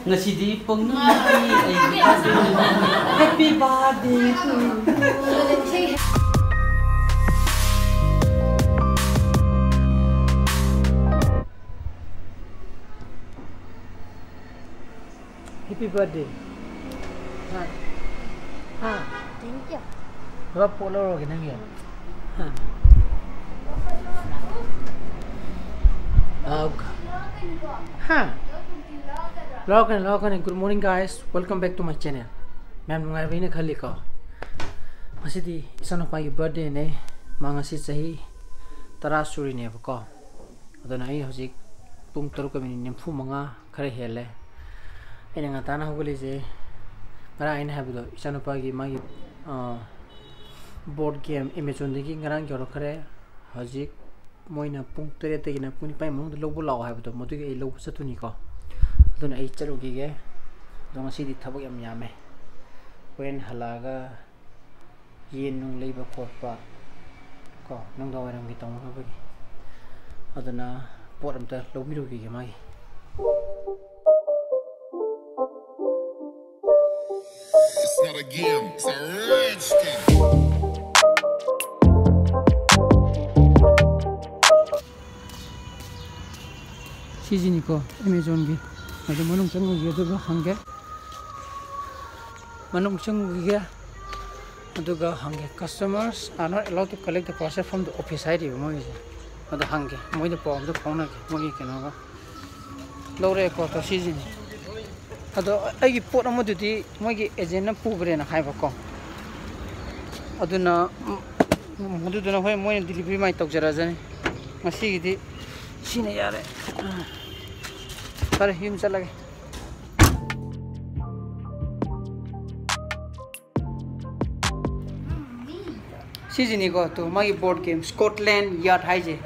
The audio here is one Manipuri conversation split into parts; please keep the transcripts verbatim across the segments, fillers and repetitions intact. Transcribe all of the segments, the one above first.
ꯉꯁꯤꯗꯤ ꯄꯣꯛꯅꯨꯡꯒꯤ ꯑꯩꯒꯤ birthday꯫ Happy birthday to you. Happy birthday. ꯍꯥ? ꯍꯥ? Thank you. ꯕꯕꯥ, ꯄꯣꯠ ꯂꯧꯔꯨꯔꯒꯦ ꯅꯪꯒꯤ꯫ ꯍꯥ? ꯑꯥ, ꯍꯥ? ꯂꯧꯔꯛꯀꯅꯤ, ꯂꯧꯔꯛꯀꯅꯤ꯫ Good morning, guys. Welcome back to my channel. ꯃꯌꯥꯝ ꯅꯨꯡꯉꯥꯏꯕꯤꯅ ꯈꯜꯂꯤꯀꯣ? ꯉꯁꯤꯗꯤ ꯏꯆꯥꯅꯨꯄꯥꯒꯤ birthdayꯅꯦ꯫ ꯃꯥ ꯉꯁꯤ ꯆꯍꯤ ꯇꯔꯥ ꯁꯨꯔꯤꯅꯦꯕꯀꯣ꯫ ꯑꯗꯨꯅ ꯑꯩ ꯍꯧꯖꯤꯛ ꯄꯨꯡ ꯇꯔꯨꯛꯀ minute ꯅꯤꯐꯨ ꯃꯉꯥ ꯈꯔ ꯍꯦꯜꯂꯦ꯫ ꯑꯩꯅ ꯉꯟꯇꯥꯅ ꯍꯧꯒꯠꯂꯤꯁꯦ, ꯉꯔꯥꯡ ꯑꯩꯅ ꯍꯥꯏꯕꯗꯣ, ꯏꯆꯥꯅꯨꯄꯥꯒꯤ ꯃꯥꯒꯤ, ꯑ, board game Amazonꯗꯒꯤ ꯉꯔꯥꯡ ꯌꯧꯔꯛꯈ꯭ꯔꯦ꯫ ꯍꯧꯖꯤꯛ ꯃꯣꯏꯅ ꯄꯨꯡ ꯇꯔꯦꯠꯇꯒꯤꯅ ꯄꯨꯡ ꯅꯤꯄꯥꯟ ꯃꯅꯨꯡꯗ ꯂꯧꯕ ꯂꯥꯛꯑꯣ ꯍꯥꯏꯕꯗꯣ, ꯃꯗꯨꯒꯤ ꯑꯩ ꯂꯧꯕ ꯆꯠꯇꯣꯏꯅꯤꯀꯣ꯫ ꯑꯗꯨꯅ ꯑꯩ ꯆꯠꯂꯨꯈꯤꯒꯦ꯫ ꯑꯗꯣ ꯉꯁꯤꯗꯤ ꯊꯕꯛ ꯌꯥꯝ ꯌꯥꯝꯃꯦ꯫ ꯍꯣꯔꯦꯟ ꯍꯜꯂꯛꯑꯒ ꯌꯦꯟ ꯅꯨꯡ ꯂꯩꯕ ꯈꯣꯠꯄ ꯀꯣ, ꯅꯨꯡꯗꯥꯡ ꯋꯥꯏꯔꯝꯒꯤ ꯇꯧꯅꯅꯕꯒꯤ꯫ ꯑꯗꯨꯅ ꯄꯣꯠ ꯑꯝꯇ ꯂꯧꯕꯤꯔꯨꯈꯤꯒꯦ ꯃꯥꯒꯤ꯫ It's not a game, it's a rich thing. ꯁꯤꯁꯤꯅꯤꯀꯣ, Amazonꯒꯤ꯫ ꯑꯗꯨ ꯃꯅꯨꯡ ꯆꯪꯉꯨꯒꯦ, ꯑꯗꯨꯒ ꯍꯪꯒꯦ꯫ ꯃꯅꯨꯡ ꯆꯪꯉꯨꯈꯤꯒꯦ꯫ ꯑꯗꯨꯒ ꯍꯪꯒꯦ, "Customers are not allowed to collect the parcel from the office" ꯍꯥꯏꯔꯤꯕ ꯃꯣꯏꯒꯤꯁꯦ꯫ ꯑꯗꯣ ꯍꯪꯒꯦ, ꯃꯣꯏꯗ ꯄꯥꯎ ꯑꯝꯇ ꯐꯥꯎꯅꯒꯦ, ꯃꯣꯏꯒꯤ ꯀꯩꯅꯣꯒ꯫ ꯂꯧꯔꯛꯑꯦꯀꯣ, ꯇꯣ ꯁꯤꯁꯤꯅꯤ꯫ ꯑꯗꯣ ꯑꯩꯒꯤ ꯄꯣꯠ ꯑꯃꯗꯨꯗꯤ ꯃꯣꯏꯒꯤ agentꯅ ꯄꯨꯈ꯭ꯔꯦꯅ ꯍꯥꯏꯕꯀꯣ꯫ ꯑꯗꯨꯅ, ꯎꯝ, ꯑꯗꯨꯗꯨꯅ ꯍꯣꯏ ꯃꯣꯏꯅ delivery ꯃꯥꯏ ꯇꯧꯖꯔꯖꯅꯤ꯫ ꯉꯁꯤꯒꯤꯗꯤ ꯁꯤꯅ ꯌꯥꯔꯦ꯫ ꯐꯔꯦ, ꯌꯨꯝ ꯆꯠꯂꯒꯦ꯫ ꯁꯤꯁꯤꯅꯤꯀꯣ, ꯇꯣ, ꯃꯥꯒꯤ board game, Scotland Yard ꯍꯥꯏꯁꯦ꯫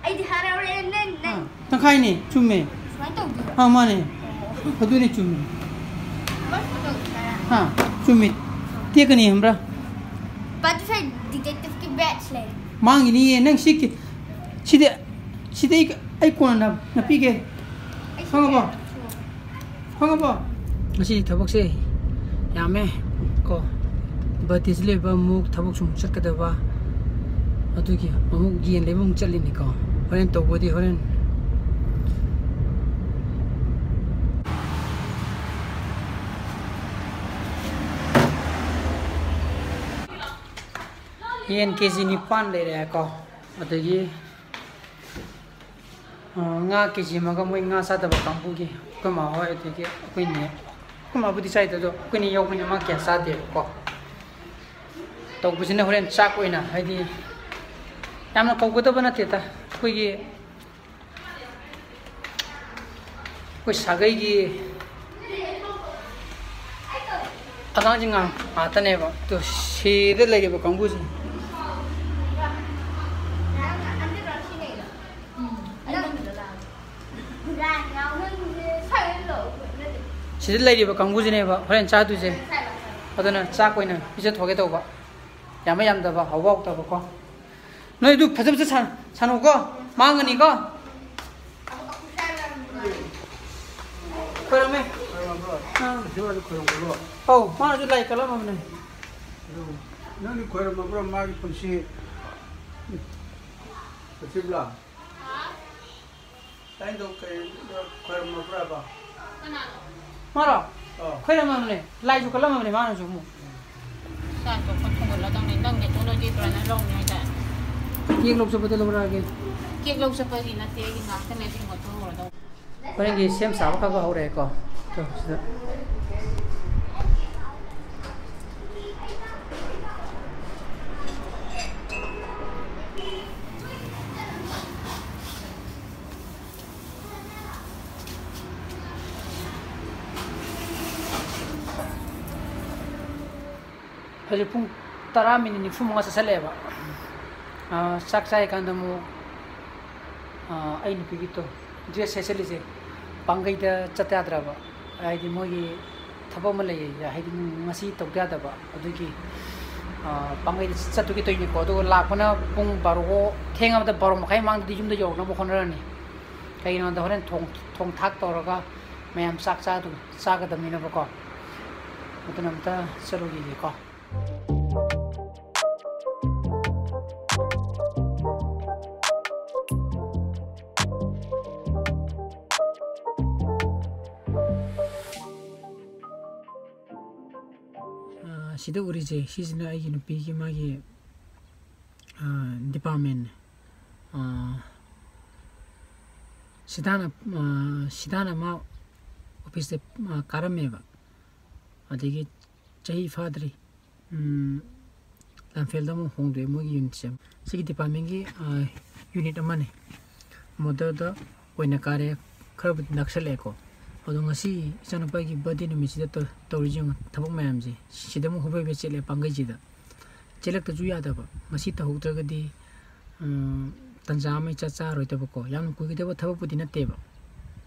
ꯑꯩꯗꯤ ꯍꯔꯥꯎꯔꯦ, ꯅꯪ, ꯅꯪ꯫ ꯑꯥ, ꯇꯪꯈꯥꯏꯅꯦ, ꯆꯨꯝꯃꯦ꯫ ꯁꯨꯃꯥꯏꯅ ꯇꯧꯗꯣꯏꯔꯣ? ꯑꯥ, ꯃꯥꯅꯦ꯫ ꯑꯣ꯫ ꯑꯗꯨꯅꯦ, ꯆꯨꯝꯃꯦ꯫ ꯁꯨꯃꯥꯏꯅ ꯇꯧꯗꯣꯏꯔꯥ? ꯑꯥ, ꯆꯨꯝꯃꯦ꯫ ꯇꯦꯛꯀꯅꯤ, ꯈꯪꯕ꯭ꯔꯥ? ꯄꯥ, ꯉꯁꯥꯏ detectiveꯀꯤ badge ꯂꯩ꯫ ꯃꯥꯡꯈꯤꯅꯤꯌꯦ, ꯅꯪ ꯁꯤ ꯀꯤ-, ꯁꯤꯗꯤ, ꯁꯤꯗꯤ ꯑꯩ, ꯑꯩ ꯀꯣꯟꯅ ꯅꯞꯄꯤꯒꯦ꯫ ꯑꯩ ꯈꯪꯉꯕꯣ? ꯈꯪꯉꯕꯣ? ꯉꯁꯤ ꯊꯕꯛꯁꯦ ꯌꯥꯝꯃꯦ ꯀꯣ꯫ ꯕꯥꯔꯗꯦꯁꯤ ꯂꯣꯏꯕ ꯑꯃꯨꯛ ꯊꯕꯛꯁꯨ ꯑꯃꯨꯛ ꯆꯠꯀꯗꯕ, ꯑꯗꯨꯒꯤ ꯑꯃꯨꯛ ꯌꯦꯟ ꯂꯩꯕ ꯑꯃꯨꯛ ꯆꯠꯂꯤꯅꯤꯀꯣ꯫ ꯍꯣꯔꯦꯟ ꯇꯧꯕꯗꯤ ꯍꯣꯔꯦꯟ꯫ ꯌꯦꯟ ꯀꯦ ꯖꯤ ꯅꯤꯄꯥꯟ ꯂꯩꯔꯦꯀꯣ꯫ ꯑꯗꯒꯤ ꯑ, ꯉꯥ ꯀꯦ ꯖꯤ ꯑꯃꯒ, ꯃꯣꯏ ꯉꯥ ꯆꯥꯗꯕ ꯀꯥꯡꯕꯨꯒꯤ ꯑꯩꯈꯣꯏ ꯃꯥ ꯍꯣꯏ, ꯑꯗꯒꯤ ꯑꯩꯈꯣꯏ ꯅꯦ, ꯑꯩꯈꯣꯏ ꯃꯥꯕꯨꯗꯤ ꯆꯥꯏꯗ, ꯑꯗꯣ ꯑꯩꯈꯣꯏ ꯅꯦ ꯌꯥꯎꯕꯅꯤꯅ ꯃꯥ ꯀꯌꯥ ꯆꯥꯗꯦꯕꯀꯣ꯫ ꯇꯧꯕꯁꯤꯅ ꯍꯣꯔꯦꯟ ꯆꯥꯛ ꯑꯣꯏꯅ, ꯍꯥꯏꯗꯤ ꯌꯥꯝꯅ ꯀꯧꯒꯗꯕ ꯅꯠꯇꯦꯗ, ꯑꯩꯈꯣꯏꯒꯤ ꯑꯩꯈꯣꯏ ꯁꯥꯒꯩꯒꯤ ꯑꯉꯥꯡꯁꯤꯡ ꯉꯥꯛ-, ꯉꯥꯛꯇꯅꯦꯕ꯫ ꯑꯗꯣ ꯁꯤꯗ ꯂꯩꯔꯤꯕ ꯀꯥꯡꯕꯨꯁꯦ, ꯁꯤꯗ ꯂꯩꯔꯤꯕ ꯀꯥꯡꯕꯨꯁꯤꯅꯦꯕ ꯍꯣꯔꯦꯟ ꯆꯥꯗꯣꯏꯁꯦ꯫ ꯑꯗꯨꯅ ꯆꯥꯛ ꯑꯣꯏꯅ ꯄꯤꯖꯊꯣꯛꯀꯦ ꯇꯧꯕ, ꯌꯥꯝꯕ ꯌꯥꯝꯗꯕ, ꯍꯥꯎꯕ ꯍꯥꯎꯇꯕꯀꯣ꯫ ꯅꯣꯏ ꯑꯗꯨ ꯐꯖ ꯐꯖ ꯁꯥꯟ-, ꯁꯥꯟꯅꯧꯀꯣ, ꯃꯥꯡꯉꯅꯤꯀꯣ꯫ ꯈꯣꯏꯔꯝꯃꯦ꯫ ꯈꯣꯏꯔꯝꯃꯕ꯭ꯔꯣ? ꯑꯥ꯫ ꯏꯁꯣꯔꯗ ꯈꯣꯏꯔꯝꯈ꯭ꯔꯕꯣ? ꯑꯧ, ꯃꯥꯅꯁꯨ ꯂꯥꯏ ꯀꯠꯂꯝꯃꯕꯅꯦ꯫ ꯑꯗꯨ ꯅꯪꯗꯤ ꯈꯣꯏꯔꯝꯃꯕ꯭ꯔꯣ ꯃꯥꯒꯤ ꯄꯨꯟꯁꯤ? ꯆꯠꯁꯤꯕ꯭ꯔꯥ? ꯇꯥꯏꯟꯗꯣ ꯀꯩ ꯈꯣꯏꯔꯝꯃꯕ꯭ꯔꯥꯕ? ꯀꯅꯥꯅꯣ? ꯃꯥꯔꯣ? ꯑꯥ꯫ ꯈꯣꯏꯔꯝꯃꯕꯅꯦ꯫ ꯂꯥꯏꯁꯨ ꯀꯠꯂꯝꯃꯕꯅꯦ ꯃꯥꯅꯁꯨ ꯑꯃꯨꯛ꯫ ꯆꯥꯛ ꯇꯣꯛꯄ ꯊꯣꯡꯒꯠꯂꯗꯧꯅꯦ꯫ ꯅꯪꯒꯤ ꯇꯨꯅꯗꯤ ꯕ꯭ꯔꯅꯔ ꯂꯧꯅꯤ ꯍꯥꯏꯗꯥꯏ? ꯀꯦꯛ ꯂꯧ ꯆꯠꯄꯗ ꯂꯧꯔꯛꯑꯒꯦ꯫ ꯀꯦꯛ ꯂꯧ ꯆꯠꯄꯒꯤ ꯅꯠꯇꯦ, ꯑꯩꯒꯤ ꯉꯥꯛꯇꯪ ꯂꯩꯔꯗꯤ ꯊꯣꯡꯒꯠꯄ ꯍꯧꯔꯗꯧꯅꯦ꯫ ꯍꯣꯔꯦꯟꯒꯤ ꯁꯦꯝ ꯁꯥꯕ ꯈꯔ ꯈꯔ ꯍꯧꯔꯛꯑꯦꯀꯣ꯫ ꯇꯣ, ꯁꯤꯗ꯫ ꯍꯧꯖꯤꯛ ꯄꯨꯡ ꯇꯔꯥ ꯃꯤꯅꯤꯠ ꯅꯤꯐꯨ ꯃꯉꯥ ꯆꯠꯁꯜꯂꯛꯑꯦꯕ꯫ ꯑꯥ, ꯆꯥꯛ ꯆꯥꯔꯤꯀꯥꯟꯗ ꯑꯃꯨꯛ, ꯑꯥ, ꯑꯩ ꯅꯨꯄꯤꯒꯤꯗꯣ ꯗ꯭ꯔꯦꯁ ꯁꯦꯠꯆꯜꯂꯤꯁꯦ ꯄꯥꯡꯒꯩꯗ ꯆꯠꯇ ꯌꯥꯗ꯭ꯔꯕ, ꯍꯥꯏꯗꯤ ꯃꯣꯏꯒꯤ ꯊꯕꯛ ꯑꯃ ꯂꯩꯌꯦ, ꯍꯥꯏꯗꯤ ꯉꯁꯤ ꯇꯧꯗ ꯌꯥꯗꯕ, ꯑꯗꯨꯒꯤ, ꯑꯥ, ꯄꯥꯡꯒꯩꯗ ꯆꯠꯇꯨꯒꯤ ꯇꯧꯔꯤꯅꯤꯀꯣ꯫ ꯑꯗꯨꯒ ꯂꯥꯛꯄꯅ ꯄꯨꯡ ꯕꯥꯔꯣ, ꯊꯦꯡꯉꯕꯗ ꯕꯥꯔꯣ ꯃꯈꯥꯏ ꯃꯃꯥꯡꯗꯗꯤ ꯌꯨꯝꯗ ꯌꯧꯔꯛꯅꯕ ꯍꯣꯠꯅꯔꯅꯤ꯫ ꯀꯩꯅꯣꯗ ꯍꯣꯔꯦꯟ ꯊꯣꯡ ꯊꯣꯡ ꯊꯥꯛ ꯇꯧꯔꯒ ꯃꯌꯥꯝ ꯆꯥꯛ ꯆꯥꯗꯨ ꯆꯥꯒꯗꯕꯅꯤꯅꯕꯀꯣ꯫ ꯑꯗꯨꯅ ꯑꯝꯇ ꯆꯠꯂꯨꯈꯤꯒꯦꯀꯣ꯫ ꯑꯥ, ꯁꯤꯗ ꯎꯔꯤꯁꯦ, ꯁꯤꯁꯤꯅ ꯑꯩꯒꯤ ꯅꯨꯄꯤꯒꯤ ꯃꯥꯒꯤ, ꯑꯥ, department ꯅꯦ꯫ ꯑꯥ, ꯁꯤꯗꯥꯅ, ꯑꯥ, ꯁꯤꯗꯥꯅ ꯃꯥ office ꯇ, ꯑꯥ, ꯀꯥꯔꯝꯃꯦꯕ꯫ ꯑꯗꯒꯤ ꯆꯍꯤ ꯐꯥꯗ꯭ꯔꯤ, ꯎꯝ, ꯂꯝꯐꯦꯜꯗ ꯑꯃꯨꯛ ꯍꯣꯡꯗꯣꯛꯑꯦ ꯃꯣꯏꯒꯤ unit ꯁꯦ꯫ ꯁꯤꯒꯤ department ꯀꯤ, ꯑꯥ, unit ꯑꯃꯅꯤ꯫ ꯃꯗꯨꯗ ꯑꯣꯏꯅ ꯀꯥꯔꯦ, ꯈꯔꯕꯨꯗꯤ ꯅꯛꯁꯜꯂꯛꯑꯦꯀꯣ꯫ ꯑꯗꯣ ꯉꯁꯤ ꯏꯆꯥꯅꯨꯄꯥꯒꯤ birthday ꯅꯨꯃꯤꯠꯁꯤꯗ ꯇꯧ-, ꯇꯧꯔꯤꯁꯤ ꯌꯦꯡꯉꯨ, ꯊꯕꯛ ꯃꯌꯥꯝꯁꯦ꯫ ꯁꯤꯗ ꯑꯃꯨꯛ ꯍꯣꯕꯦ ꯍꯣꯕꯦ ꯆꯦꯜꯂꯦ ꯄꯥꯡꯒꯩꯁꯤꯗ꯫ ꯆꯦꯜꯂꯛꯇꯁꯨ ꯌꯥꯗꯕ꯫ ꯉꯁꯤ ꯇꯧꯍꯧꯗ꯭ꯔꯒꯗꯤ, ꯎꯝ, ꯇꯟꯖꯥ ꯑꯃ ꯏꯆꯥ ꯆꯥꯔꯣꯏꯗꯕꯀꯣ꯫ ꯌꯥꯝꯅ ꯀꯨꯏꯒꯗꯕ ꯊꯕꯛꯄꯨꯗꯤ ꯅꯠꯇꯦꯕ꯫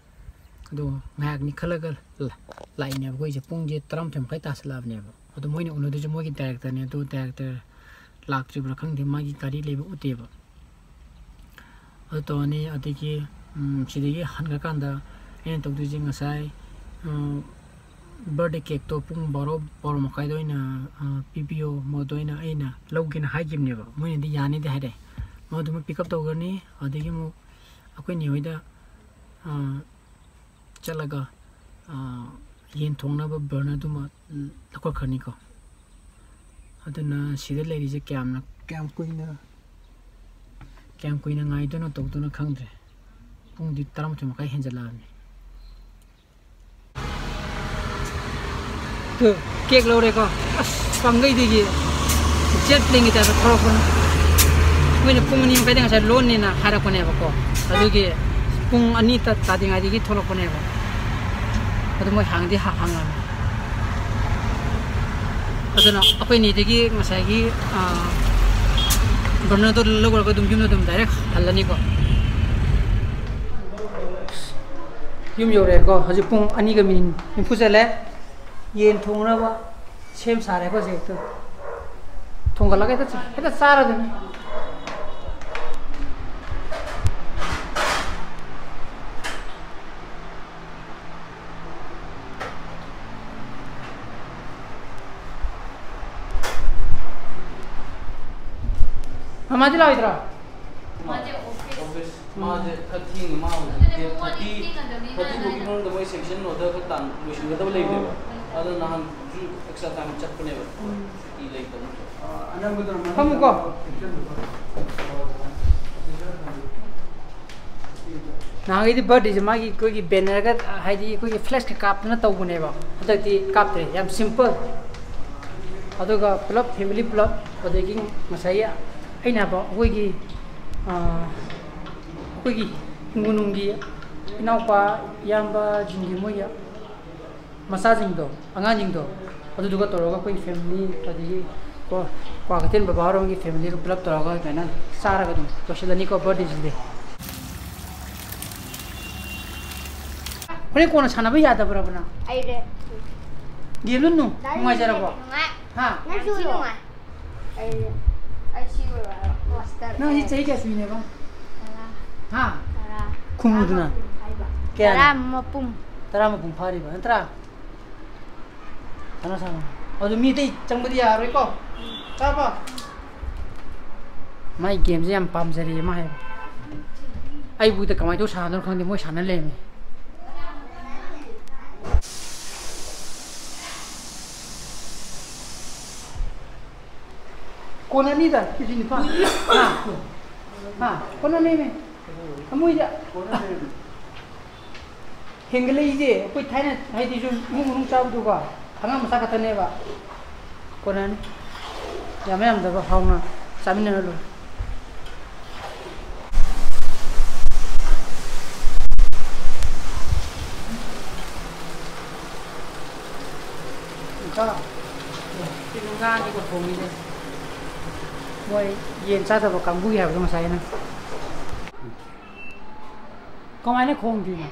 ꯑꯗꯣ ꯉꯥꯏꯍꯥꯛꯅꯤ ꯈꯜꯂꯒ ꯂꯥ-, ꯂꯥꯛꯏꯅꯦꯕ ꯑꯩꯈꯣꯏꯁꯦ꯫ ꯄꯨꯡꯁꯦ ꯇꯔꯥꯃꯥꯊꯣꯏ ꯃꯈꯥꯏ ꯇꯥꯁꯜꯂꯛꯑꯕꯅꯦꯕ꯫ ꯑꯗꯣ ꯃꯣꯏꯅ ꯎꯅꯗꯣꯏꯁꯦ ꯃꯣꯏꯒꯤ director ꯅꯦ꯫ ꯑꯗꯣ director ꯂꯥꯛꯇ꯭ꯔꯤꯕ꯭ꯔꯥ ꯈꯪꯗꯦ, ꯃꯥꯒꯤ ꯒꯥꯔꯤ ꯂꯩꯕ ꯎꯗꯦꯕ꯫ ꯑꯗꯨ ꯇꯧꯔꯅꯤ꯫ ꯑꯗꯒꯤ, ꯎꯝ, ꯁꯤꯗꯒꯤ ꯍꯟꯈ꯭ꯔꯀꯥꯟꯗ ꯑꯩꯅ ꯇꯧꯗꯣꯏꯁꯦ ꯉꯁꯥꯏ, ꯎꯝ, birthday cake ꯇꯣ ꯄꯨꯡ ꯕꯥꯔꯣ, ꯕꯥꯔꯣ ꯃꯈꯥꯏꯗ ꯑꯣꯏꯅ, ꯑ, ꯄꯤꯕꯤꯌꯣ, ꯃꯗꯨ ꯑꯩꯅ, ꯑꯩꯅ ꯂꯧꯒꯦꯅ ꯍꯥꯏꯈꯤꯕꯅꯦꯕ꯫ ꯃꯣꯏꯅꯗꯤ ꯌꯥꯅꯤꯗꯤ ꯍꯥꯏꯔꯛꯑꯦ꯫ ꯃꯗꯨꯃ pick up ꯇꯧꯈ꯭ꯔꯅꯤ꯫ ꯑꯗꯒꯤ ꯑꯃꯨꯛ ꯑꯩꯈꯣꯏ ꯅꯦ ꯍꯣꯏꯗ, ꯑ, ꯆꯠꯂꯒ, ꯑ, ꯌꯦꯟ ꯊꯣꯡꯅꯕ burner ꯗꯨꯃ ꯂꯧꯈꯠꯈ꯭ꯔꯅꯤꯀꯣ꯫ ꯑꯗꯨꯅ ꯁꯤꯗ ꯂꯩꯔꯤꯁꯦ ꯀꯌꯥꯝꯅ, ꯀꯌꯥꯝ ꯀꯨꯏꯅ, ꯀꯌꯥꯝ ꯀꯨꯏꯅ ꯉꯥꯏꯗꯣꯏꯅꯣ ꯇꯧꯗꯣꯏꯅꯣ ꯈꯪꯗ꯭ꯔꯦ꯫ ꯄꯨꯡꯗꯤ ꯇꯔꯥꯃꯥꯊꯣꯏ ꯃꯈꯥꯏ ꯍꯦꯟꯖꯜꯂꯛꯑꯕꯅꯤ꯫ Two, cake ꯂꯧꯔꯦꯀꯣ꯫ ꯑꯁ, ꯄꯥꯡꯒꯩꯗꯒꯤ jet plane ꯒꯤ type ꯇ ꯊꯣꯛꯂꯛꯄꯅꯤ꯫ ꯃꯣꯏꯅ ꯄꯨꯡ ꯑꯅꯤ ꯃꯈꯥꯏꯗ ꯉꯁꯥꯏ ꯂꯣꯟꯅꯦꯅ ꯍꯥꯏꯔꯛꯄꯅꯦꯕꯀꯣ꯫ ꯑꯗꯨꯒꯤ ꯄꯨꯡ ꯑꯅꯤ ꯇ-, ꯇꯥꯗ꯭ꯔꯤꯉꯩꯗꯒꯤ ꯊꯣꯛꯂꯛꯄꯅꯦꯕ꯫ ꯑꯗꯨ ꯃꯣꯏ ꯍꯥꯡꯗꯤ ꯍꯥ-, ꯍꯥꯡꯉꯝꯃꯦ꯫ ꯑꯗꯨꯅ ꯑꯩꯈꯣꯏ ꯅꯦꯗꯒꯤ ꯉꯁꯥꯏꯒꯤ, ꯑꯥ, burner ꯗꯣ ꯂꯧꯔꯒ ꯑꯗꯨꯝ ꯌꯨꯝꯗ ꯑꯗꯨꯝ direct ꯍꯜꯂꯅꯤꯀꯣ꯫ ꯌꯨꯝ ꯌꯧꯔꯛꯑꯦꯀꯣ꯫ ꯍꯧꯖꯤꯛ ꯄꯨꯡ ꯑꯅꯤꯒ ꯃꯤꯅꯤꯠ ꯅꯤꯐꯨ ꯆꯠꯂꯦ꯫ ꯌꯦꯟ ꯊꯣꯡꯅꯕ ꯁꯦꯝ ꯁꯥꯔꯦꯀꯣ ꯍꯧꯖꯤꯛꯇ꯫ ꯊꯣꯡꯒꯠꯂꯒ ꯍꯦꯛꯇ ꯆꯥ-, ꯍꯦꯛꯇ ꯆꯥꯔꯗꯨꯅꯤ꯫ ꯃꯥꯗꯤ ꯂꯥꯛꯑꯣꯏꯗ꯭ꯔꯣ? ꯃꯥꯁꯦ ꯑꯣꯐꯤꯁ꯫ ꯑꯣꯐꯤꯁ꯫ ꯃꯥꯁꯦ ꯈꯔ ꯊꯦꯡꯅ, ꯃꯥ ꯍꯧꯖꯤꯛ ꯑꯗꯨꯅꯦ ꯗꯦꯠ ꯃꯉꯣꯟꯗ ꯊꯥꯔꯇꯤ, ꯊꯦꯡꯅꯗꯕꯅꯤ ꯊꯥꯔꯇꯤ ꯐꯥꯎꯒꯤ ꯍꯥꯏꯅ꯫ ꯃꯅꯨꯡꯗ ꯃꯣꯏ ꯁꯦꯡꯁꯟ ꯑꯣꯔꯗꯔ ꯈꯔ ꯇꯥꯟ ꯂꯣꯏꯁꯤꯟꯒꯗꯕ ꯂꯩꯕꯅꯦꯕ꯫ ꯑꯗꯣ ꯅꯍꯥꯟꯁꯨ ꯑꯦꯛꯁꯇ꯭ꯔꯥ ꯇꯥꯏꯝ ꯆꯠꯄꯅꯦꯕ꯫ ꯁꯨꯇꯤ ꯂꯩꯇꯕꯅꯤꯅ꯫ ꯐꯝꯃꯨꯀꯣ꯫ ꯅꯍꯥꯟꯈꯩꯗꯤ ꯕꯥꯔꯗꯦꯁꯦ ꯃꯥꯒꯤ ꯑꯩꯈꯣꯏꯒꯤ ꯕꯦꯅꯔꯒ, ꯍꯥꯏꯗꯤ ꯑꯩꯈꯣꯏꯒꯤ ꯐ꯭ꯂꯦꯛꯁꯀ ꯀꯥꯞꯇꯅ ꯇꯧꯕꯅꯦꯕ꯫ ꯍꯟꯗꯛꯇꯤ ꯀꯥꯞꯇ꯭ꯔꯦ, ꯌꯥꯝ ꯁꯤꯝꯄꯜ꯫ ꯑꯗꯨꯒ ꯄꯨꯂꯞ ꯐꯦꯃꯤꯂꯤ ꯄꯨꯂꯞ, ꯑꯗꯒꯤ ꯉꯁꯥꯏꯒꯤ ꯑꯩꯅ ꯍꯥꯏꯕ ꯑꯩꯈꯣꯏꯒꯤ, ꯑꯥ, ꯑꯩꯈꯣꯏꯒꯤ ꯍꯤꯡꯒꯣꯜꯅꯨꯡꯒꯤ ꯏꯅꯥꯎꯄꯥ, ꯏꯌꯥꯝꯕꯁꯤꯡꯒꯤ ꯃꯣꯏꯒꯤ ꯃꯆꯥꯁꯤꯡꯗꯣ, ꯑꯉꯥꯡꯁꯤꯡꯗꯣ, ꯑꯗꯨꯗꯨꯒ ꯇꯧꯔꯒ ꯑꯩꯈꯣꯏ ꯐꯦꯃꯤꯂꯤ, ꯑꯗꯒꯤ ꯀꯣ, ꯀ꯭ꯋꯥꯀꯩꯊꯦꯜ ꯕꯕꯥ ꯍꯣꯏꯔꯣꯝꯒꯤ ꯐꯦꯃꯤꯂꯤꯒ ꯄꯨꯂꯞ ꯇꯧꯔꯒ ꯑꯗꯨꯃꯥꯏꯅ ꯆꯥꯔꯒ ꯑꯗꯨꯝ ꯂꯣꯏꯁꯤꯜꯂꯅꯤꯀꯣ ꯕꯥꯔꯗꯦꯁꯤꯗꯤ꯫ ꯍꯣꯔꯦꯟ ꯀꯣꯟꯅ ꯁꯥꯟꯅꯕ ꯌꯥꯗꯕ꯭ꯔꯕ ꯅꯪ? ꯑꯩꯔꯦ꯫ ꯒꯦꯝꯗꯣ ꯅꯨꯡ-, ꯅꯨꯡꯉꯥꯏꯖꯔꯕꯣ? ꯅꯨꯡꯉꯥꯏ꯫ ꯍꯥ? ꯅꯪꯁꯨ ꯅꯨꯡꯉꯥꯏ꯫ ꯑꯩ, ꯑꯩ ꯁꯤ ꯑꯣꯏꯔꯣ, ꯃꯥꯁꯇꯔ ꯅꯪ ꯍꯧꯖꯤꯛ ꯑꯦ꯫ ꯆꯍꯤ ꯀꯌꯥ ꯁꯨꯏꯅꯦꯕ? ꯇꯔꯥ꯫ ꯍꯥ? ꯇꯔꯥ꯫ ꯈꯨꯝꯃꯨꯗꯅ꯫ ꯇꯔꯥ ꯃꯄꯨꯡ ꯍꯥꯏꯕ꯫ ꯀꯌꯥꯅꯣ? ꯇꯔꯥ ꯃꯄꯨꯡ ꯐꯥꯔꯤꯕ ꯅꯠꯇ꯭ꯔꯥ? ꯁꯥꯟꯅꯣ, ꯁꯥꯟꯅꯣ꯫ ꯑꯗꯨ ꯃꯤ ꯑꯇꯩ ꯆꯪꯕꯗꯤ ꯌꯥꯔꯔꯣꯏꯀꯣ? ꯇꯥꯔꯕꯣ? ꯃꯥꯏ ꯒꯦꯝꯁꯦ ꯌꯥꯝ ꯄꯥꯝꯖꯔꯦ ꯃꯥ ꯍꯥꯏꯕ꯫ ꯑꯩꯕꯨꯗ ꯀꯃꯥꯏꯅ ꯇꯧ ꯁꯥꯟꯅꯗꯣꯏꯅꯣ ꯈꯪꯗꯦ, ꯃꯣꯏ ꯁꯥꯟꯅ ꯂꯩꯔꯝꯃꯤ꯫ ꯀꯣꯟꯅꯅꯤꯗ, ꯀꯦꯖꯤ ꯅꯤꯄꯥꯟ꯫ ꯍꯥ? ꯍꯥ? ꯀꯣꯟꯅꯅꯦꯃꯤ꯫ ꯃꯣꯏꯗ ꯍꯦꯟꯒꯠꯂꯛꯏꯁꯦ ꯑꯩꯈꯣꯏ ꯊꯥꯏꯅ ꯍꯥꯏꯗꯤ ꯁꯨꯝ ꯏꯃꯨꯡ ꯃꯅꯨꯡ ꯆꯥꯕꯗꯨꯒ ꯑꯉꯥꯡ ꯃꯆꯥ ꯈꯛꯇꯅꯦꯕ꯫ ꯀꯣꯟꯅꯅꯤ꯫ ꯌꯥꯝꯕ ꯌꯥꯝꯗꯕ ꯍꯥꯎꯅ ꯆꯥꯃꯤꯟꯅꯔ ꯂꯣꯏꯔꯦ꯫ ꯏꯆꯥ, ꯁꯤꯕꯨ ꯉꯥꯅꯤꯀꯣ ꯊꯣꯡꯉꯤꯁꯦ꯫ ꯃꯣꯏ ꯌꯦꯟ ꯆꯥꯗꯕ ꯀꯥꯡꯕꯨꯒꯤ ꯍꯥꯏꯕꯗꯣ ꯉꯁꯥꯏ ꯑꯩꯅ꯫ ꯀꯃꯥꯏꯅ ꯈꯣꯡꯗꯣꯏꯅꯣ?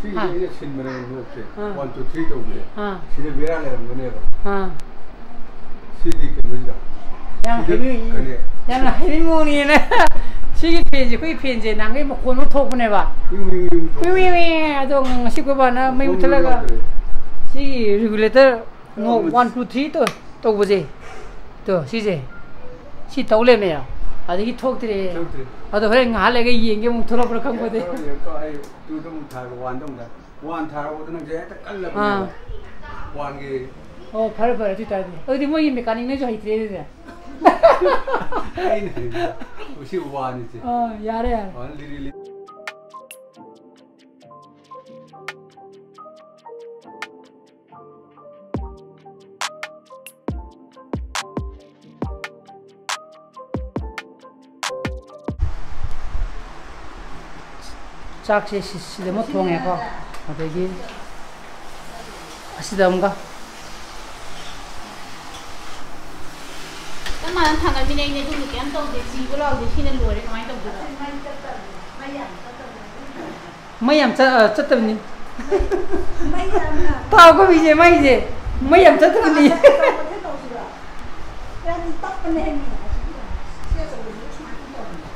ꯁꯤꯒꯤꯗꯤ ꯍꯥ? ꯑꯩꯅ ꯁꯤꯟꯕꯅꯦꯕ ꯅꯣꯠꯁꯦ꯫ ꯑꯥ꯫ One, two, three ꯇꯧꯕꯁꯦ꯫ ꯑꯥ꯫ ꯁꯤꯗ ꯕꯦꯔꯥ ꯂꯩꯔꯝꯒꯅꯦꯕ꯫ ꯑꯥ꯫ ꯁꯤꯒꯤ ꯀꯩꯅꯣꯁꯤꯗ꯫ ꯌꯥꯝ ꯁꯤꯗ ꯍꯩꯕꯤ-, ꯀꯅꯦ-, ꯌꯥꯝꯅ ꯍꯩꯕꯤ ꯃꯑꯣꯡꯅꯤꯅꯦ꯫ ꯁꯤꯒꯤ ꯐꯦꯟꯁꯦ, ꯑꯩꯈꯣꯏꯒꯤ ꯐꯦꯟꯁꯦ ꯅꯍꯥꯟꯒꯩ ꯃꯈꯣꯟ ꯑꯃ ꯊꯣꯛꯄꯅꯦꯕ꯫ ꯎꯏ, ꯎꯏ, ꯎꯏ, ꯎꯏ ꯊꯣꯛꯄꯅꯦ꯫ ꯎꯏ, ꯎꯏ, ꯑꯗꯣ ꯉꯁꯤ ꯑꯩꯈꯣꯏ ꯕꯥꯅ ꯃꯩ ꯃꯈꯣꯟ ꯃꯨꯠꯊꯠꯂꯒ ꯌꯥꯎꯗ꯭ꯔꯦ꯫ ꯁꯤꯒꯤ regulator ꯅꯣ, ꯇꯧꯕ-, one, two, three ꯇꯧ-, ꯇꯧꯕꯁꯦ꯫ ꯇꯣ, ꯁꯤꯁꯦ꯫ ꯁꯤ ꯇꯧ ꯂꯩꯔꯝꯃꯦ꯫ ꯑꯗꯒꯤ ꯊꯣꯛꯇ꯭ꯔꯦ꯫ ꯊꯣꯛꯇ꯭ꯔꯦ꯫ ꯑꯗꯣ ꯍꯣꯔꯦꯟ ꯉꯥꯏꯍꯥꯛ ꯂꯩꯔꯒ ꯌꯦꯡꯒꯦ, ꯑꯃꯨꯛ ꯊꯣꯛꯂꯛꯄ꯭ꯔꯥ ꯈꯪꯄꯣꯠꯇꯦ꯫ ꯊꯣꯛꯂꯛꯑꯦ, ꯊꯣꯛꯂꯛꯑꯦ꯫ ꯑꯩ ꯇꯨꯗ ꯑꯃꯨꯛ ꯊꯥꯔꯒ ꯋꯥꯟꯗ ꯑꯃꯨꯛ ꯊꯥꯔꯦ꯫ ꯋꯥꯟ ꯊꯥꯔꯛꯄꯗ ꯅꯪꯁꯦ ꯍꯦꯛꯇ ꯀꯜꯂꯕꯅꯦꯕ꯫ ꯑꯥ꯫ ꯋꯥꯟꯒꯤ ꯑꯣ, ꯐꯔꯦ, ꯐꯔꯦ, ꯑꯗꯨ ꯑꯣꯏꯇꯥꯔꯗꯤ꯫ ꯑꯗꯨꯗꯤ ꯃꯣꯏꯒꯤ ꯃꯦꯀꯥꯅꯤꯛꯅꯁꯨ ꯍꯩꯇ꯭ꯔꯦ ꯑꯗꯨꯗꯤ꯫ ꯑꯩꯅ ꯍꯩꯕ꯫ ꯁꯤ ꯋꯥꯟꯁꯦ꯫ ꯑꯥ, ꯌꯥꯔꯦ, ꯌꯥꯔꯦ꯫ ꯋꯥꯟ ꯂꯤꯔꯤ ꯂꯤ- ꯆꯥꯛꯁꯦ ꯁꯤ-, ꯁꯤꯗ ꯑꯃ ꯊꯣꯡꯉꯦꯀꯣ꯫ ꯑꯗꯒꯤ ꯑꯁꯤꯗ ꯑꯃꯒ꯫ ꯆꯞ ꯃꯥꯟꯅꯅ ꯊꯥꯡꯒꯠꯃꯤꯟꯅꯩꯅꯦ, ꯑꯗꯨꯕꯨ ꯀꯩꯝ ꯇꯧꯗꯦ, ꯆꯤꯕ ꯂꯥꯎꯗꯦ, ꯁꯤꯅ ꯂꯣꯏꯔꯦ, ꯀꯃꯥꯏꯅ ꯇꯧꯗꯣꯏꯕ? ꯃꯩ ꯌꯥꯝ ꯆꯠ-, ꯑ, ꯆꯠꯇꯕꯅꯤ꯫ ꯃꯩ ꯌꯥꯝꯅ ꯇꯥꯎ ꯀꯣꯕꯤꯁꯦ, ꯃꯩꯁꯦ ꯃꯩ ꯌꯥꯝ ꯆꯠꯇꯕꯅꯤ꯫ ꯇꯧꯁꯤꯔꯣ? ꯌꯥꯝ ꯇꯞꯄꯅꯦ ꯍꯦ ꯃꯤ꯫ ꯁꯤ ꯑꯆꯧꯕꯁꯤꯁꯨ ꯁꯨꯃꯥꯏꯅ ꯇꯧꯕꯅꯦ꯫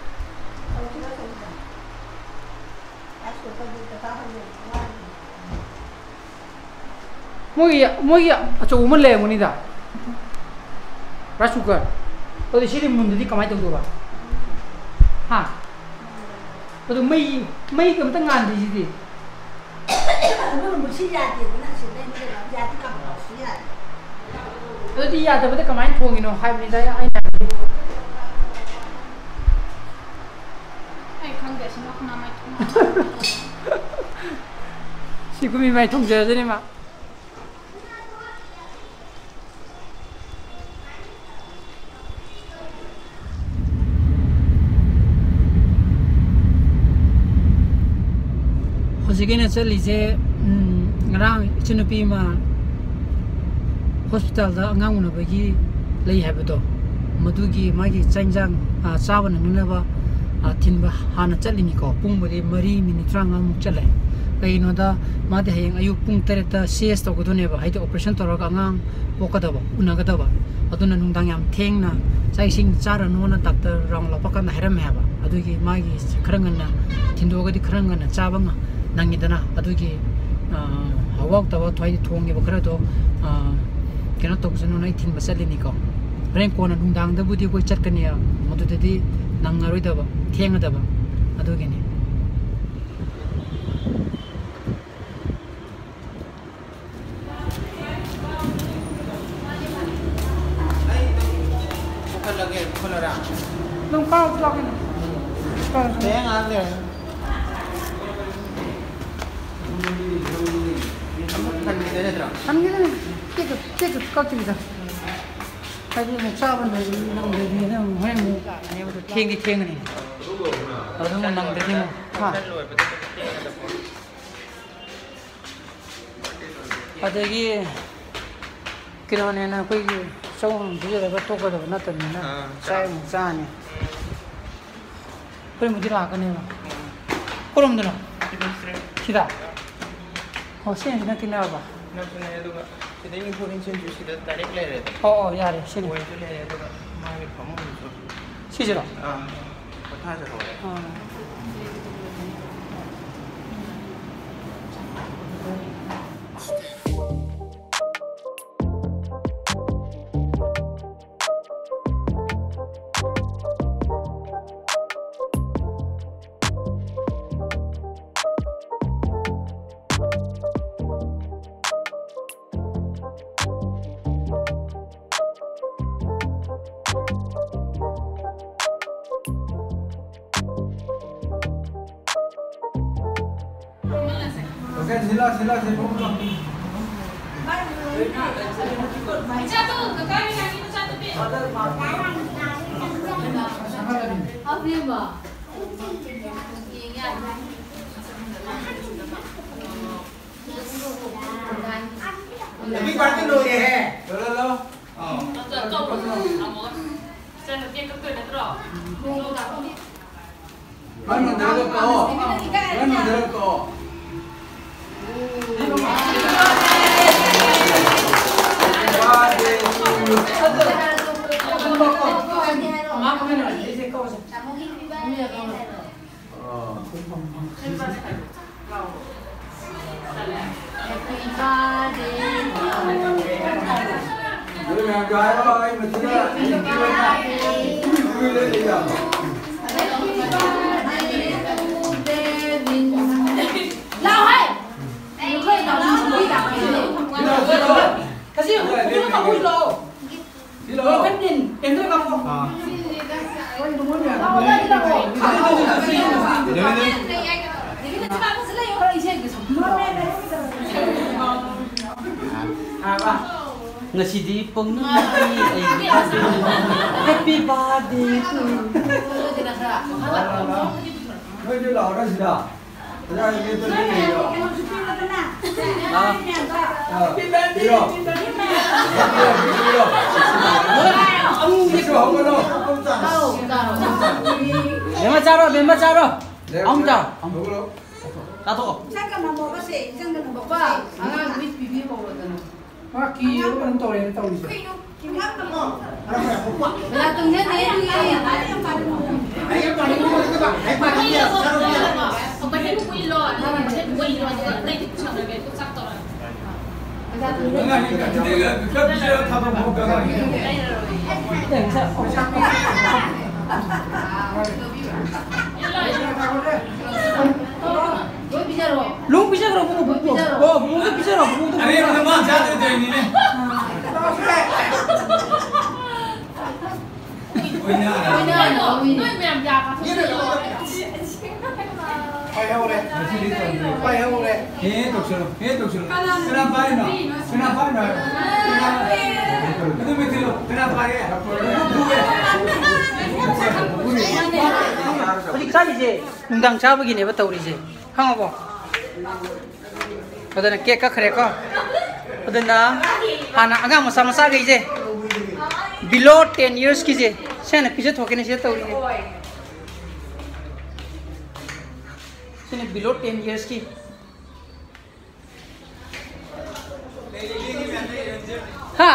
ꯇꯧꯁꯤꯔꯣ ꯑꯆꯧꯕꯗ? ꯔꯥꯏꯁ ꯀꯨꯀꯔꯗꯤ ꯗꯔꯀꯥꯔ ꯑꯣꯏꯔꯦ꯫ ꯃꯣꯏꯒꯤ, ꯃꯣꯏꯒꯤ ꯑꯆꯧꯕ ꯑꯃ ꯂꯩꯔꯝꯒꯅꯤꯗ, ꯔꯥꯏꯁ ꯀꯨꯀꯔ꯫ ꯑꯗꯨꯗꯤ ꯁꯤꯗꯤ ꯃꯨꯟꯗꯗꯤ ꯀꯃꯥꯏꯅ ꯇꯧꯗꯧꯕ? ꯍꯥ? ꯑꯗꯨ ꯃꯩ, ꯃꯩꯒ ꯑꯝꯇ ꯉꯥꯟꯗ꯭ꯔꯤꯁꯤꯗꯤ꯫ ꯑꯗꯨꯅ ꯃꯨꯠꯁꯤ ꯌꯥꯗꯦꯗꯅ, ꯑꯁꯤ ꯂꯩꯕꯗ ꯌꯥꯗꯦ, ꯀꯥꯞꯊꯣꯛꯄꯁꯨ ꯌꯥꯗꯦ꯫ ꯑꯗꯨꯗꯤ ꯌꯥꯗꯕꯗ ꯀꯃꯥꯏꯅ ꯊꯣꯡꯉꯤꯅꯣ ꯍꯥꯏꯕꯅꯤꯗ ꯑꯩꯅ ꯍꯥꯏꯕꯗꯤ꯫ ꯑꯩ ꯈꯪꯗꯦ, ꯑꯁꯤ ꯃꯈꯨꯝ ꯃꯃꯩ ꯊꯣꯡ-, ꯁꯤ ꯀꯨꯝꯃꯤ ꯃꯥꯏ ꯊꯣꯡꯖꯔꯖꯅꯤ ꯃꯥ꯫ ꯍꯧꯖꯤꯛ ꯑꯩꯅ ꯆꯠꯂꯤꯁꯦ, ꯎꯝ, ꯉꯔꯥꯡ ꯏꯆꯟꯅꯨꯄꯤ ꯑꯃ ꯍꯣꯁꯄꯤꯇꯥꯜꯗ ꯑꯉꯥꯡ ꯎꯅꯕꯒꯤ ꯂꯩ ꯍꯥꯏꯕꯗꯣ, ꯃꯗꯨꯒꯤ ꯃꯥꯒꯤ ꯆꯥꯛ ꯏꯟꯖꯥꯡ, ꯑ, ꯆꯥꯕ ꯅꯪꯅꯅꯕ, ꯑ, ꯊꯤꯟꯕ ꯍꯥꯟꯅ ꯆꯠꯂꯤꯅꯤꯀꯣ꯫ ꯄꯨꯡꯕꯨꯗꯤ ꯃꯔꯤ ꯃꯤꯅꯤꯠ ꯇꯔꯥꯃꯉꯥꯃꯨꯛ ꯆꯠꯂꯦ꯫ ꯀꯩꯒꯤꯅꯣꯗ ꯃꯥꯗꯤ ꯍꯌꯦꯡ ꯑꯌꯨꯛ ꯄꯨꯡ ꯇꯔꯦꯠꯇ ꯁꯤ ꯑꯦꯁ ꯇꯧꯒꯗꯣꯏꯅꯦꯕ, ꯍꯥꯏꯗꯤ ꯑꯣꯄꯔꯦꯁꯟ ꯇꯧꯔꯒ ꯑꯉꯥꯡ ꯄꯣꯛꯀꯗꯕ, ꯎꯅꯒꯗꯕ꯫ ꯑꯗꯨꯅ ꯅꯨꯡꯗꯥꯡ ꯌꯥꯝ ꯊꯦꯡꯅ ꯆꯥꯛ ꯏꯁꯤꯡ ꯆꯥꯔꯅꯣꯅ ꯗꯥꯛꯇꯔ ꯔꯥꯎꯟ ꯂꯥꯛꯄ ꯀꯥꯟꯗ ꯍꯥꯏꯔꯝꯃꯦ ꯍꯥꯏꯕ꯫ ꯑꯗꯨꯒꯤ ꯃꯥꯒꯤ ꯈꯔ ꯉꯟꯅ ꯊꯤꯟꯗꯣꯛꯑꯒꯗꯤ ꯈꯔ ꯉꯟꯅ ꯆꯥꯕ ꯉ-, ꯅꯪꯉꯤꯗꯅ꯫ ꯑꯗꯨꯒꯤ, ꯑ, ꯍꯧ ꯍꯥꯎꯇꯕ ꯊꯣꯏ-, ꯊꯣꯡꯉꯤꯕ ꯈꯔꯗꯣ, ꯑ, ꯀꯩꯅꯣ ꯇꯧꯖꯅꯨꯅ ꯑꯩ ꯊꯤꯟꯕ ꯆꯠꯂꯤꯅꯤꯀꯣ꯫ ꯍꯣꯔꯦꯟ ꯀꯣꯟꯅ ꯅꯨꯡꯗꯥꯡꯗꯕꯨꯗꯤ ꯑꯩꯈꯣꯏ ꯆꯠꯀꯅꯦꯕ, ꯃꯗꯨꯗꯗꯤ ꯅꯪꯉꯔꯣꯏꯗꯕ, ꯊꯦꯡꯉꯗꯕ, ꯑꯗꯨꯒꯤꯅꯤ꯫ ꯄꯨꯈꯠꯂꯒꯦ, ꯄꯨꯈꯠꯂꯔꯥ? ꯑꯗꯨꯝ ꯀꯥꯔꯁꯨ ꯂꯥꯛꯀꯦ꯫ ꯀꯥꯔꯁꯨ꯫ ꯍꯌꯦꯡ ꯉꯥꯏꯍꯥꯛ ꯂꯩꯔꯒ꯫ ꯑꯃꯨꯛ ꯍꯟꯈꯤꯗꯣꯏ ꯅꯠꯇ꯭ꯔꯣ? ꯍꯟꯈꯤꯗꯣꯏꯅꯤ꯫ ꯀꯦꯛꯀ, ꯀꯦꯛꯀ ꯀꯛꯇ꯭ꯔꯤꯗ꯫ ꯍꯥꯏꯗꯤ ꯑꯃꯨꯛ ꯆꯥꯕ ꯂꯣꯏꯔꯗꯤ ꯅꯪꯗ꯭ꯔꯗꯤ ꯑꯃꯨꯛ ꯍꯣꯔꯦꯟ ꯑꯃꯨꯛ ꯊꯦꯡꯗꯤ ꯊꯦꯡꯒꯅꯤ꯫ ꯑꯗꯨ ꯑꯃꯨꯛ ꯅꯪꯗ꯭ꯔꯗꯤ ꯑꯃꯨꯛ, ꯍꯥ? ꯑꯗꯒꯤ ꯀꯩꯅꯣꯅꯦꯅ ꯑꯩꯈꯣꯏꯒꯤ ꯆꯧ ꯑꯃ ꯄꯤꯖꯔꯒ ꯇꯣꯛꯀꯗꯕ ꯅꯠꯇꯕꯅꯤꯅ, ꯑꯥ, ꯆꯥꯛ ꯑꯃꯨꯛ ꯆꯥꯅꯤ꯫ ꯑꯩꯈꯣꯏꯃꯨꯛꯇꯤ ꯂꯥꯛꯀꯅꯦꯕ꯫ ꯀꯔꯣꯝꯗꯅꯣ? ꯁꯤꯗ? ꯑꯣ, ꯁꯤ ꯅꯛꯇꯤ ꯅꯛꯑꯕ? ꯅꯛꯁꯨ ꯅꯛꯑꯦ, ꯑꯗꯨꯒ ꯁꯤꯗꯩ ꯏꯪꯊꯣꯛ ꯏꯟꯁꯤꯟꯁꯨ ꯁꯤꯗ direct ꯂꯩꯔꯦ꯫ ꯑꯣ, ꯑꯣ, ꯌꯥꯔꯦ, ꯁꯤꯅꯤ꯫ ꯑꯣꯏꯁꯨ ꯂꯩꯔꯦ, ꯑꯗꯨꯒ ꯃꯥꯒꯤ ꯐꯃꯨꯡꯗꯨꯁꯨ꯫ ꯁꯤꯁꯤꯔꯣ? ꯑꯥ, ꯄꯣꯊꯥꯖꯍꯧꯔꯦ꯫ ꯑꯥ꯫ ꯅꯨꯄꯤ ꯄꯥꯔꯇꯤ ꯂꯣꯏꯔꯦꯍꯦ꯫ ꯂꯣꯏꯔꯦ, ꯂꯣꯏꯔꯦ꯫ ꯑꯥ꯫ ꯅꯪ ꯅꯪꯗꯔꯒ ꯀꯛꯑꯣ꯫ ꯅꯪ ꯅꯪꯗꯔꯒ ꯀꯛꯑꯣ꯫ ꯃꯌꯥꯝꯁꯨ ꯍꯥꯏꯔꯣ, ꯑꯩ ꯃꯊꯤꯗ ꯏꯟꯇ꯭ꯔꯤ ꯑꯣꯏꯅ ꯏꯀꯨꯏ ꯏꯀꯨꯏ ꯂꯩ ꯌꯥꯕ꯫ ꯂꯥꯎ ꯍꯦ! ꯑꯩꯈꯣꯏ ꯇꯧꯕꯤ ꯂꯥꯛꯄꯤꯅꯦ꯫ ꯁꯤꯗ, ꯁꯤꯗ꯫ ꯀꯁꯤ ꯍꯨꯏꯗꯣ ꯀꯥꯞꯄꯨ ꯂꯥꯛꯑꯣ꯫ ꯁꯤꯗ ꯂꯥꯛꯑꯣ꯫ ꯀꯩꯅꯣ, ꯀꯩꯅꯣ ꯀꯥꯞꯄꯣ꯫ ꯑꯥ꯫ ꯂꯥꯛꯑꯣ, ꯂꯥꯛꯑꯣ꯫ ꯈꯔ ꯏꯁꯩ ꯑꯝꯇ ꯁꯛꯄꯤꯌꯨ꯫ ꯉꯁꯤꯗꯤ ꯄꯣꯛꯅꯨꯃꯤ ꯑꯩꯒꯤ birthday꯫ Happy birthday to you꯫ ꯅꯣꯏꯁꯨ ꯂꯥꯛꯑꯣ ꯁꯤꯗ꯫ ꯑꯣꯖꯥ, ꯃꯤ ꯑꯇꯩ ꯂꯩꯕ꯭ꯔꯣ? ꯑꯥ꯫ ꯑꯥ, ꯄꯤꯔꯣ꯫ ꯄꯤꯔꯣ, ꯄꯤꯔꯣ, ꯄꯤꯔꯣ꯫ ꯁꯤꯁꯨ ꯍꯧꯒꯠꯂꯣ꯫ ꯕꯦꯝꯃ ꯆꯥꯔꯣ, ꯕꯦꯝꯃ ꯆꯥꯔꯣ꯫ ꯑꯍꯨꯝ ꯆꯥꯔꯣ꯫ ꯍꯧꯒꯠꯂꯣ꯫ ꯆꯥꯊꯣꯛꯑꯣ꯫ ꯏꯟꯖꯥꯡ ꯀꯅꯥ ꯃꯣꯠꯂꯁꯦ? ꯏꯟꯖꯥꯡ ꯀꯅꯥ ꯃꯣꯠꯂꯁꯦ? ꯑꯉꯥꯡ ꯃꯤꯠ ꯄꯤꯕꯤꯍꯧꯔꯗꯅ꯫ ꯃꯥ ꯀꯤꯔꯕ ꯀꯩꯅꯣꯝ ꯇꯧꯔꯦꯅꯦ ꯇꯧꯔꯤꯁꯦ꯫ ꯀꯩꯅꯣ? ꯏꯟꯖꯥꯡ ꯀꯅꯥ ꯃꯣꯠ-, ꯃꯌꯥ ꯇꯨꯝꯁꯤꯟꯅꯩ ꯑꯗꯨꯒꯤ꯫ ꯂꯣꯏ ꯄꯤꯖꯔꯣ꯫ ꯂꯣꯏ ꯄꯤꯖꯈ꯭ꯔꯣ, ꯕꯨꯡꯉꯣ, ꯕꯨꯡꯉꯣ꯫ ꯄꯤꯖꯔꯣ꯫ ꯑꯣ, ꯕꯨꯡꯉꯣꯗ ꯄꯤꯖꯔꯣ, ꯕꯨꯡꯉꯣꯗ ꯄꯤꯖꯔꯣ꯫ ꯑꯔꯦꯝꯕꯗ ꯃꯥ ꯆꯥꯗꯣꯏ ꯇꯧꯔꯤꯅꯤꯅꯦ꯫ ꯑꯣꯏꯅ꯫ ꯅꯣꯏ ꯃꯌꯥꯝ ꯌꯥ ꯀꯥꯊꯣꯛꯆꯜꯂꯣ꯫ ꯄꯥꯏꯍꯧꯔꯦ꯫ ꯄꯥꯏꯍꯧꯔꯦ꯫ ꯍꯦ, ꯇꯧꯁꯜꯂꯣ꯫ ꯍꯦ, ꯇꯧꯁꯜꯂꯣ꯫ ꯀꯅꯥ ꯄꯥꯏꯅꯣ? ꯀꯅꯥ ꯄꯥꯏꯅꯣ ꯍꯥꯏꯔꯣ? ꯀꯅꯥ? ꯑꯗꯨ ꯃꯦꯊꯤꯂꯣ꯫ ꯀꯅꯥ ꯄꯥꯏꯒꯦ? ꯐꯨꯒꯦ꯫ ꯍꯧꯖꯤꯛ ꯆꯥꯔꯤꯁꯦ ꯅꯨꯡꯗꯥꯡ ꯆꯥꯕꯒꯤꯅꯦꯕ ꯇꯧꯔꯤꯁꯦ꯫ ꯈꯪꯉꯕꯣ? ꯑꯗꯨꯅ ꯀꯦꯛ ꯀꯛꯈ꯭ꯔꯦꯀꯣ꯫ ꯑꯗꯨꯅ ꯍꯥꯟꯅ ꯑꯉꯥꯡ ꯃꯆꯥ ꯃꯆꯥꯈꯩꯁꯦ, below ten yearsꯀꯤꯁꯦ, ꯁꯤ ꯍꯥꯟꯅ ꯄꯤꯖꯊꯣꯛꯀꯦꯅꯦ ꯁꯤꯗ ꯇꯧꯔꯤꯁꯦ꯫ ꯁꯤꯅ below ten yearsꯀꯤ꯫ ꯍꯥ?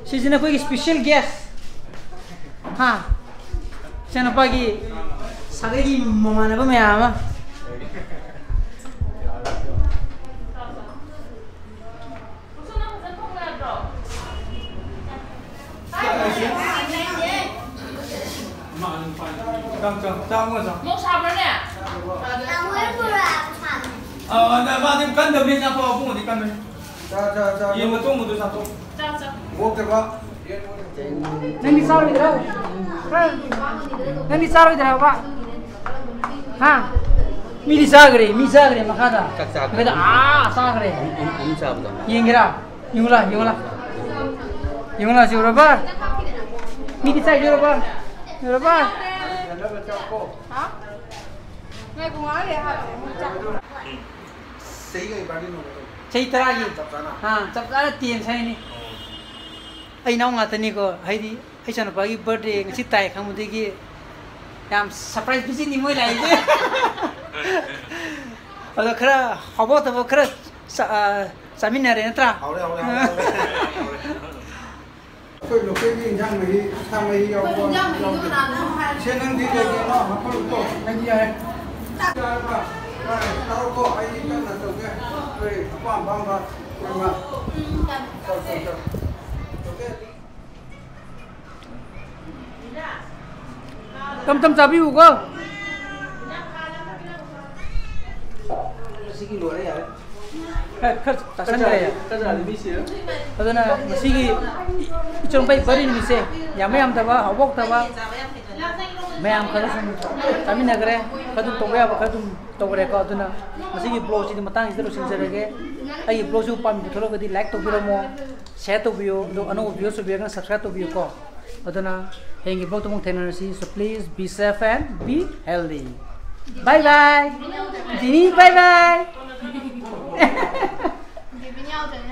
ꯁꯤꯁꯤꯅ ꯑꯩꯈꯣꯏꯒꯤ special guest꯫ ꯍꯥ? ꯏꯆꯥꯅꯨꯄꯥꯒꯤ ꯁꯥꯒꯩꯒꯤ ꯃꯃꯥꯟꯅꯕ ꯃꯌꯥꯝ ꯑꯃ꯫ ꯆꯥꯛ ꯆꯥ, ꯆꯥꯛ ꯑꯃ ꯆꯥ꯫ ꯃꯣꯛ ꯁꯥꯕ꯭ꯔꯅꯦ? ꯇꯥꯃꯣ ꯍꯣꯏ ꯄꯨꯔꯛꯑꯕ ꯁꯥꯕ꯫ ꯑꯥ, ꯑꯗ ꯃꯥꯗꯤ ꯀꯟꯗꯕꯅꯤ, ꯆꯥꯊꯣꯛ, ꯑꯕꯨꯡꯉꯣꯗꯤ ꯀꯟꯕꯅꯤ꯫ ꯆꯥ, ꯆꯥ, ꯆꯥ꯫ ꯌꯦꯟ ꯃꯇꯣꯡꯕꯗꯨ ꯆꯥꯊꯣꯛ꯫ ꯆꯥ, ꯆꯥ꯫ ꯃꯣꯛꯇꯕ꯫ ꯅꯪꯗꯤ ꯆꯥꯔꯣꯏꯗ꯭ꯔꯥ? ꯍꯥ? ꯅꯪꯗꯤ ꯆꯥꯔꯣꯏꯗ꯭ꯔꯥꯕ? ꯍꯥ? ꯃꯤꯗꯤ ꯆꯥꯈ꯭ꯔꯦ, ꯃꯤ ꯆꯥꯈ꯭ꯔꯦ ꯃꯈꯥꯗ꯫ ꯆꯥꯛ ꯆꯥꯈ꯭ꯔꯦ꯫ ꯃꯈꯥꯗ, ꯑꯥ, ꯆꯥꯈ꯭ꯔꯦ꯫ ꯑꯍꯨꯝ, ꯑꯍꯨꯝ ꯆꯥꯕꯗꯣ꯫ ꯌꯦꯡꯒꯦꯔꯥ? ꯌꯦꯡꯉꯨꯂꯥ, ꯌꯦꯡꯉꯨꯂꯥ꯫ ꯌꯦꯡꯉꯨꯂꯥ, ꯁꯤ ꯎꯔꯕ? ꯃꯤꯗꯤ ꯆꯥꯏ, ꯎꯔꯕ? ꯎꯔꯕ? ꯍꯥ? ꯉꯥꯏꯈꯣ, ꯉꯥꯏꯍꯥꯛ ꯂꯩꯔ ꯍꯥꯏꯔꯛꯑꯣ꯫ ꯆꯍꯤ ꯀꯩ ꯕꯥꯔꯗꯦꯅꯣ? ꯆꯍꯤ ꯇꯔꯥꯒꯤ꯫ ꯆꯞ ꯆꯥꯅ? ꯑꯥ, ꯆꯞ ꯆꯥꯅ ꯇꯦꯟ ꯁꯥꯏꯅꯤ꯫ ꯑꯩ ꯏꯅꯥꯎ ꯉꯥꯛꯇꯅꯤꯀꯣ, ꯍꯥꯏꯗꯤ ꯑꯩ ꯏꯆꯥꯅꯨꯄꯥꯒꯤ ꯕꯥꯔꯗꯦ ꯉꯁꯤ ꯇꯥꯏ ꯈꯪꯕꯗꯒꯤ ꯌꯥꯝ ꯁꯔꯄ꯭ꯔꯥꯏꯁ ꯚꯤꯖꯤꯠꯅꯤ ꯃꯣꯏ ꯂꯥꯛꯏꯁꯦ꯫ ꯑꯗꯣ ꯈꯔ ꯍꯥꯎꯕ ꯍꯥꯎꯇꯕ ꯈꯔ ꯆꯥ-, ꯑ, ꯆꯥꯃꯤꯟꯅꯔꯦ ꯅꯠꯇ꯭ꯔꯥ? ꯍꯥꯎꯔꯦ, ꯍꯥꯎꯔꯦ, ꯍꯥꯎꯔꯦ, ꯍꯥꯎꯔꯦ꯫ ꯑꯩꯈꯣꯏ ꯂꯣꯀꯦꯜꯒꯤ ꯏꯟꯖꯥꯡ ꯃꯍꯤ, ꯁꯥ ꯃꯍꯤ ꯌꯥꯎꯕ, ꯑꯩꯈꯣꯏ ꯏꯟꯖꯥꯡ ꯃꯍꯤꯗꯣ ꯌꯥꯎꯗꯦ꯫ ꯀꯅꯥꯅꯣ ꯍꯥꯏꯔꯣ? ꯁꯦ, ꯅꯪꯗꯤ ꯀꯩ ꯀꯩꯅꯣ ꯍꯥꯞꯄꯛꯎꯀꯣ? ꯑꯩꯗꯤ ꯌꯥꯔꯦ꯫ ꯆꯥꯔꯕ? ꯌꯥꯔꯦ, ꯆꯥꯔꯣꯀꯣ, ꯑꯩ ꯀꯟꯅ ꯇꯧꯒꯦ꯫ ꯑꯩꯈꯣꯏ ꯑꯄꯥꯝ ꯑꯄꯥꯝꯕ ꯂꯣꯏꯅꯃꯛ꯫ ꯎꯝ, ꯆꯥꯔꯣ, ꯆꯥꯔꯣ, ꯆꯥꯔꯣ꯫ ꯇꯞ ꯇꯞ ꯆꯥꯕꯤꯌꯨꯀꯣ꯫ ꯉꯁꯤꯒꯤ ꯂꯣꯏꯔꯦ, ꯌꯥꯔꯦ꯫ ꯈꯔ, ꯈꯔ ꯆꯥꯁꯟꯈ꯭ꯔꯦ꯫ ꯈꯔ ꯆꯥꯔꯗꯤ ꯃꯤꯁꯦ꯫ ꯑꯗꯨꯅ ꯉꯁꯤꯒꯤ ꯏꯆꯟ ꯅꯨꯄꯥꯒꯤ ꯕꯥꯔꯗꯦ ꯅꯨꯃꯤꯠꯁꯦ ꯌꯥꯝꯕ ꯌꯥꯝꯗꯕ, ꯍꯥꯎꯕ ꯍꯥꯎꯇꯕ ꯃꯌꯥꯝ ꯈꯔ ꯁꯨꯝ ꯆꯥꯃꯤꯟꯅꯈ꯭ꯔꯦ꯫ ꯈꯔ ꯑꯗꯨꯝ ꯇꯧꯕ ꯌꯥꯕ ꯈꯔ ꯑꯗꯨꯝ ꯇꯧꯈ꯭ꯔꯦꯀꯣ꯫ ꯑꯗꯨꯅ ꯉꯁꯤꯒꯤ ꯕ꯭ꯂꯣꯒꯁꯤꯗꯤ ꯃꯇꯥꯡꯁꯤꯗ ꯂꯣꯏꯁꯤꯟꯖꯔꯒꯦ꯫ ꯑꯩꯒꯤ ꯕ꯭ꯂꯣꯒꯁꯤꯕꯨ ꯄꯥꯝꯕꯤꯕ ꯊꯣꯛꯂꯒꯗꯤ ꯂꯥꯏꯛ ꯇꯧꯕꯤꯔꯝꯃꯣ, ꯁꯤꯌꯔ ꯇꯧꯕꯤꯌꯣ, ꯑꯗꯣ ꯑꯅꯧꯕ ꯚꯤꯌꯨꯁ ꯑꯣꯏꯕꯤꯔꯒꯅ ꯁꯕꯁꯀ꯭ꯔꯥꯏꯕ ꯇꯧꯕꯤꯌꯨꯀꯣ꯫ ꯑꯗꯨꯅ ꯍꯌꯦꯡꯒꯤ ꯕ꯭ꯂꯣꯒꯇ ꯑꯃꯨꯛ ꯊꯦꯡꯅꯔꯁꯤ꯫ So please be safe and be healthy. Bye bye. ꯖꯤꯅꯤ, bye bye. ꯕꯤꯕꯤꯅꯤ ꯌꯥꯎꯗ꯭ꯔꯗꯤ